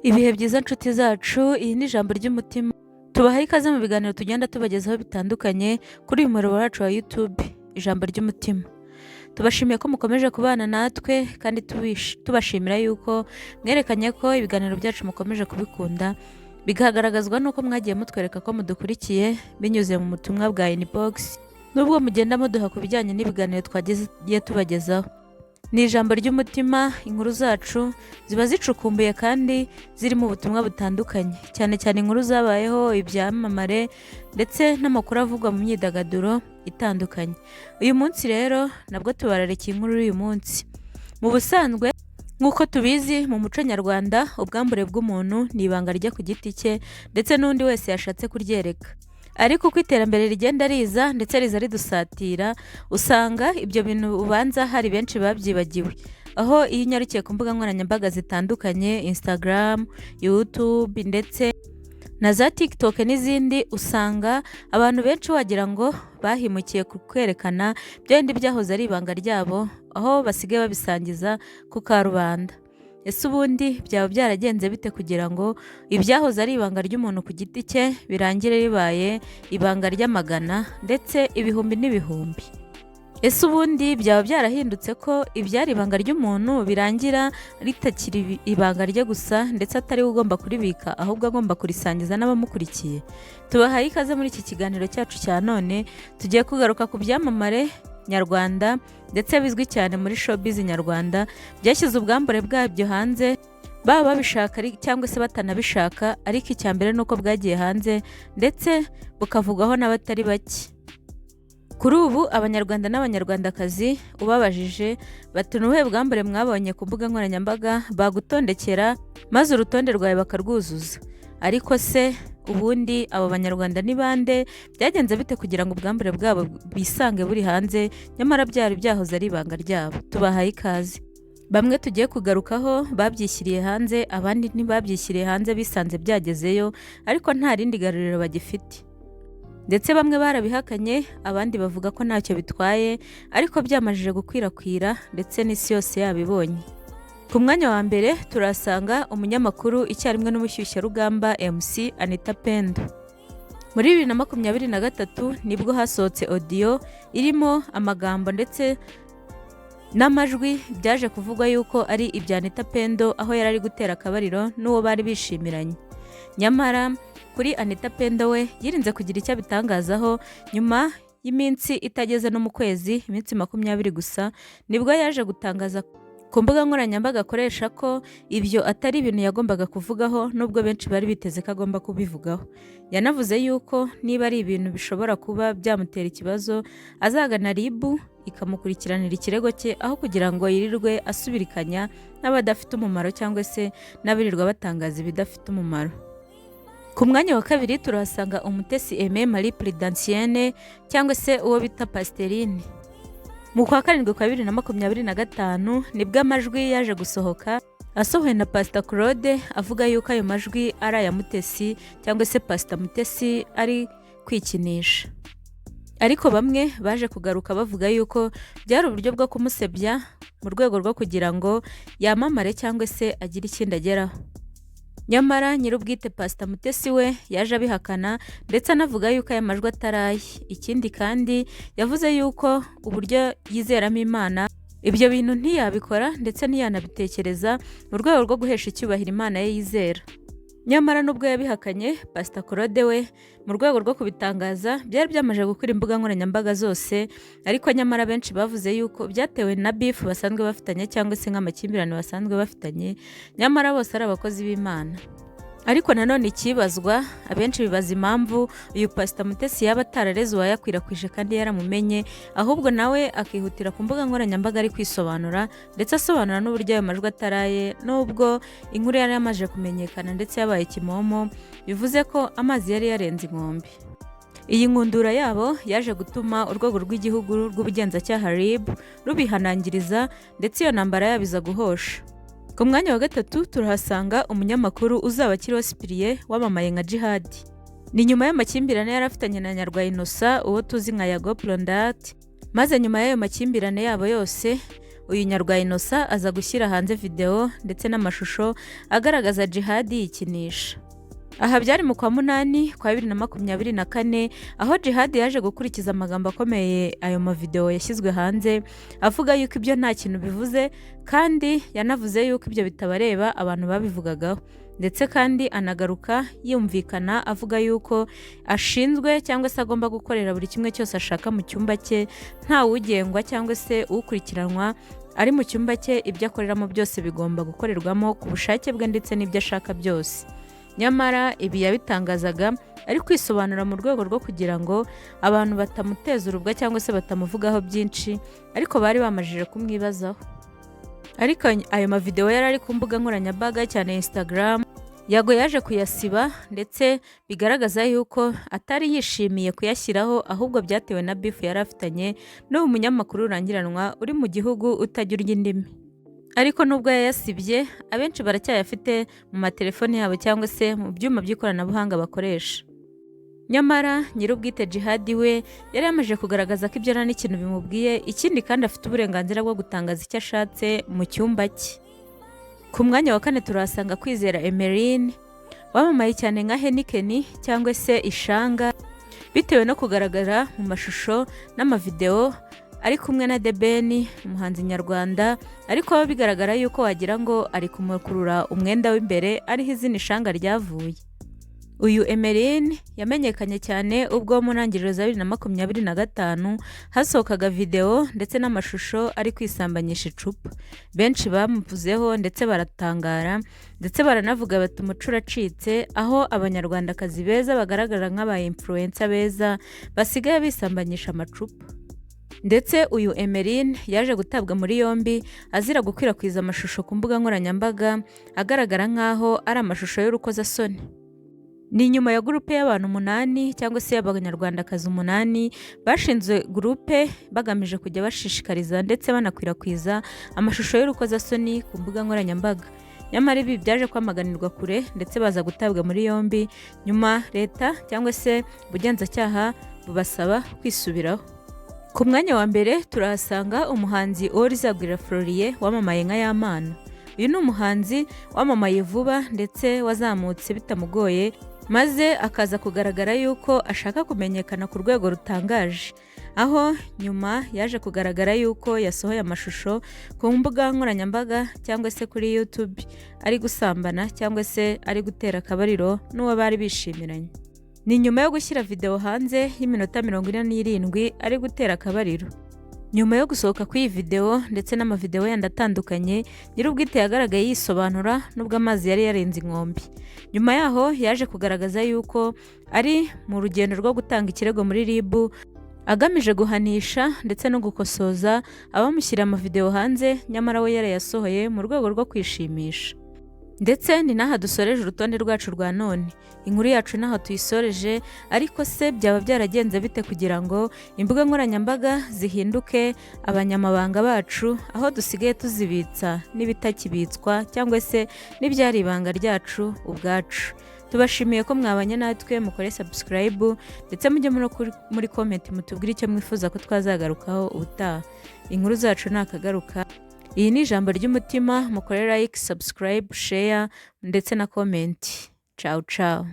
Ibihe byiza nshuti zacu, iyi ni Ijambo ry'Umutima. Tubahaye ikaze mu biganiro tugenda tubagezaho bitandukanye kuri uyu muyoboro wacu wa YouTube, Ijambo ry'Umutima. Tubashimiye ko mukomeje kubana natwe kandi tubashimira yuko mwerekanye ko ibiganiro byacu mukomeje kubikunda, bikagaragazwa n'uko mwagiye mutwereka ko mudukurikiye binyuze mu butumwa bwa inbox, n'ubwo mugenda muduha ku bijyanye n'ibiganiro twagiye tubagezaho. Ni Ijambo ry'Umutima, inkuru zacu ziba zicukumbuye kandi zirimo ubutumwa butandukanye, cyane cyane inkuru zabayeho, ibyamamare ndetse n'amakuru avugwa mu myidagaduro itandukanye. Uyu munsi rero nabwo tubararikiye inkuru y'uyu munsi. Mu busanzwe nk'uko tubizi mu muco nyarwanda, ubwambure bw'umuntu ni ibanga rye ku giti cye ndetse n'undi wese yashatse kuryereka. Ariko uko iterambere rigenda riza ndetse riza ridusatira, usanga ibyo bintu ubanza hari benshi babyibagiwe. Aho iyo unyarukiye ku mbuga nkoranyambaga zitandukanye, Instagram, YouTube ndetse na za TikTok n'izindi, usanga abantu benshi wagira ngo bahimukiye ku kwerekana bya bindi byahoze ari ibanga ryabo, aho basigaye babisangiza ku karubanda. Ese ubundi byaba byaragenze bite kugira ngo ibyahoze ari ibanga ry'umuntu ku giti cye birangire ribaye ibanga ry'amagana ndetse ibihumbi n'ibihumbi? Ese ubundi byaba byarahindutse ko ibyari ibanga ry'umuntu birangira ritakiri ibanga rye gusa, ndetse atari we ugomba kuribika, ahubwo agomba kurisangiza n'abamukurikiye? Tubahaye ikaze muri iki kiganiro cyacu cya none. Tugiye kugaruka ku byamamare nyarwanda ndetse bizwi cyane muri showbiz nyarwanda byashyize ubwambure bwabyo hanze, baba babishaka cyangwa se batanabishaka, ariko icya mbere ni uko bwagiye hanze ndetse bukavugwaho n'abatari bake. Kuri ubu Abanyarwanda n'Abanyarwandakazi ubabajije bati: "Ni ubuhe bwambure mwabonye ku mbuga nkoranyambaga?" bagutondekera maze urutonde rwawe bakarwuzuza. Ariko se ubundi abo Banyarwanda ni bande? Byagenze bite kugira ngo ubwambure bwabo bisange buri hanze nyamara byari byahoze ari ibanga ryabo? Tubahaye ikaze. Bamwe tugiye kugarukaho babyishyiriye hanze, abandi ntibabyishyiriye hanze, bisanze byagezeyo ariko nta rindi garuriro bagifite. Ndetse bamwe barabihakanye, abandi bavuga ko ntacyo bitwaye, ariko byamajije gukwirakwira ndetse n'isi yose yabibonye. Ku mwanya wa mbere turasanga umunyamakuru icyarimwe n'umushyushyarugamba MC Anita Pendo. Muri 2023 nibwo hasohotse audio irimo amagambo ndetse n'amajwi byaje kuvugwa yuko ari ibya Anita Pendo, aho yari ari gutera akabariro n'uwo bari bishimiranye. Nyamara kuri Anita Pendo we yirinze kugira icyo abitangazaho. Nyuma y'iminsi itageze no mu kwezi, iminsi 20 gusa, nibwo yaje gutangaza ku mbuga nkoranyambaga akoresha ko ibyo atari ibintu yagombaga kuvugaho, nubwo benshi bari biteze ko agomba kubivugaho. Yanavuze yuko niba ari ibintu bishobora kuba byamutera ikibazo, azagana RIB ikamukurikiranira ikirego cye, aho kugira ngo yirirwe asubirikanya n'abadafite umumaro cyangwa se n'abirirwa batangaza ibidafite umumaro. Ku mwanya wa kabiri turahasanga Umutesi Aimée Marie Prudentienne cyangwa se uwo bita Pasiterine. Mu kwa karindwi kwa 2025 nibwo amajwi yaje gusohoka asohowe na Pasita Claude, avuga yuko ayo majwi ari aya Mutesi cyangwa se Pasita Mutesi ari kwikinisha. Ariko bamwe baje kugaruka bavuga yuko byari uburyo bwo kumusebya mu rwego rwo kugira ngo yamamare cyangwa se agire ikindi ageraho. Nyamara nyir'ubwite Pasita Mutesi we yaje abihakana ndetse anavuga yuko aya majwi atari aye. Ikindi kandi yavuze yuko uburyo yizeramo Imana, ibyo bintu ntiyabikora ndetse ntiyanabitekereza, mu rwego rwo guhesha icyubahiro Imana ye yizera. Nyamara nubwo yabihakanye, Pasita Claude we mu rwego rwo kubitangaza byari byamaze gukwira imbuga nkoranyambaga zose, ariko nyamara benshi bavuze yuko byatewe na beef basanzwe bafitanye cyangwa se nk'amakimbirane basanzwe bafitanye, nyamara bose ari abakozi b'Imana. Ariko nanone ikibazwa, abenshi bibaza impamvu uyu Pasita Mutesi yaba atarareze uwayakwirakwije kandi yaramumenye, ahubwo nawe akihutira ku mbuga nkoranyambaga ari kwisobanura ndetse asobanura n'uburyo ayo majwi ataraye, nubwo inkuru yari yamaze kumenyekana ndetse yabaye kimomo, bivuze ko amazi yari yarenze inkombe. Iyi nkundura yabo yaje gutuma Urwego rw'Igihugu rw'Ubugenzacyaha RIB rubihanangiriza, ndetse iyo ntambara yabo iza guhosha. Ku mwanya wa gatatu turahasanga umunyamakuru Uzabakiriho Cyprien wamamaye nka Djihad. Ni nyuma y'amakimbirane yari afitanye na Nyarwaya Innocent, uwo tuzi nka Yago Pon Dat, maze nyuma y'ayo makimbirane yabo yose Uyu Nyarwaya Innocent aza gushyira hanze videwo ndetse n'amashusho agaragaza Djihad yikinisha. Aha byari mu kwa munani kwa 2024, aho Djihad yaje gukurikiza amagambo akomeye ayo mavidewo yashyizwe hanze, avuga yuko ibyo nta kintu bivuze, kandi yanavuze yuko ibyo bitabareba abantu babivugagaho. Ndetse kandi anagaruka yumvikana avuga yuko ashinzwe cyangwa se agomba gukorera buri kimwe cyose ashaka mu cyumba cye, ntawugengwa cyangwa se ukurikiranwa ari mu cyumba cye. Ibyo akoreramo byose bigomba gukorerwamo ku bushake bwe ndetse n'ibyo ashaka byose. Nyamara ibi yabitangazaga ari kwisobanura mu rwego rwo kugira ngo abantu batamuteza urubwa cyangwa se batamuvugaho byinshi, ariko bari bamajije kumwibazaho. Ariko ayo mavidewo yari ari ku mbuga nkoranyambaga, cyane Instagram. Yago yaje kuyasiba, ndetse bigaragaza yuko atari yishimiye kuyashyiraho, ahubwo byatewe na beef yari afitanye n'uwo munyamakuru rurangiranwa uri mu gihugu utajya urya indimi. Ariko nubwo yayasibye, abenshi baracyayafite mu matelefoni yabo cyangwa se mu byuma by'ikoranabuhanga bakoresha. Nyamara nyir'ubwite Djihad we yari yamaze kugaragaza ko ibyo nta n'ikintu bimubwiye, ikindi kandi afite uburenganzira bwo gutangaza icyo ashatse mu cyumba cye. Ku mwanya wa kane turahasanga Kwizera Emeline, wamamaye cyane nka Heineken cyangwa se Ishanga, bitewe no kugaragara mu mashusho n'amavidewo ari kumwe na The Ben, umuhanzi nyarwanda, ariko bigaragara yuko wagira ngo ari kumukurura umwenda w'imbere, ariho izina Ishanga ryavuye. Uyu Emeline yamenyekanye cyane ubwo mu ntangiriro za 2025 hasohokaga videwo ndetse n'amashusho ari kwisambanyisha icupa. Benshi bamuvuzeho ndetse baratangara, ndetse baranavuga bati: "Umuco uracitse, aho Abanyarwandakazi beza bagaragara nk'aba influencer beza basigaye bisambanyisha amacupa." Ndetse uyu Emeline yaje gutabwa muri yombi azira gukwirakwiza amashusho ku mbuga nkoranyambaga agaragara nk'aho ari amashusho y'urukozasoni. Ni nyuma ya groupe y'abantu umunani cyangwa se y'Abanyarwandakazi umunani bashinze groupe bagamije kujya bashishikariza ndetse banakwirakwiza amashusho y'urukozasoni ku mbuga nkoranyambaga. Nyamara ibi byaje kwamaganirwa kure, ndetse baza gutabwa muri yombi. Nyuma leta cyangwa se ubugenzacyaha bubasaba kwisubiraho. Ku mwanya wa mbere turahasanga umuhanzi Uworizagwira Florien, wamamaye nka Yampano. Uyu ni umuhanzi wamamaye vuba ndetse wazamutse bitamugoye, maze akaza kugaragara yuko ashaka kumenyekana ku rwego rutangaje, aho nyuma yaje kugaragara yuko yasohoye amashusho ku mbuga nkoranyambaga cyangwa se kuri YouTube ari gusambana cyangwa se ari gutera akabariro n'uwo bari bishimiranye. Ni nyuma yo gushyira videwo hanze y'iminota 47 ari gutera akabariro. Nyuma yo gusohoka kw'iyi videwo ndetse n'amavidewo yandi atandukanye, nyir'ubwite yagaragaye yisobanura nubwo amazi yari yarenze inkombe. Nyuma yaho yaje kugaragaza yuko ari mu rugendo rwo gutanga ikirego muri RIB, agamije guhanisha ndetse no gukosoza abamushyira amavidewo hanze, nyamara we yarayasohoye mu rwego rwo kwishimisha. Ndetse ni n'aha dusoreje urutonde rwacu rwa none. Inkuru yacu n'aha tuyisoreje. Ariko se byaba byaragenze bite kugira ngo imbuga nkoranyambaga zihinduke abanyamabanga bacu, aho dusigaye tuzibitsa n'ibitakibitswa cyangwa se n'ibyari ibanga ryacu ubwacu? Tubashimiye ko mwabanye natwe. Mukore subscribe, ndetse mujye muri comment mutubwire icyo mwifuza ko twazagarukaho ubutaha. Inkuru zacu ni akagaruka. Iyi ni Ijambo ry'Umutima. Mukore like, subscribe, share ndetse na comment. Ciao ciao.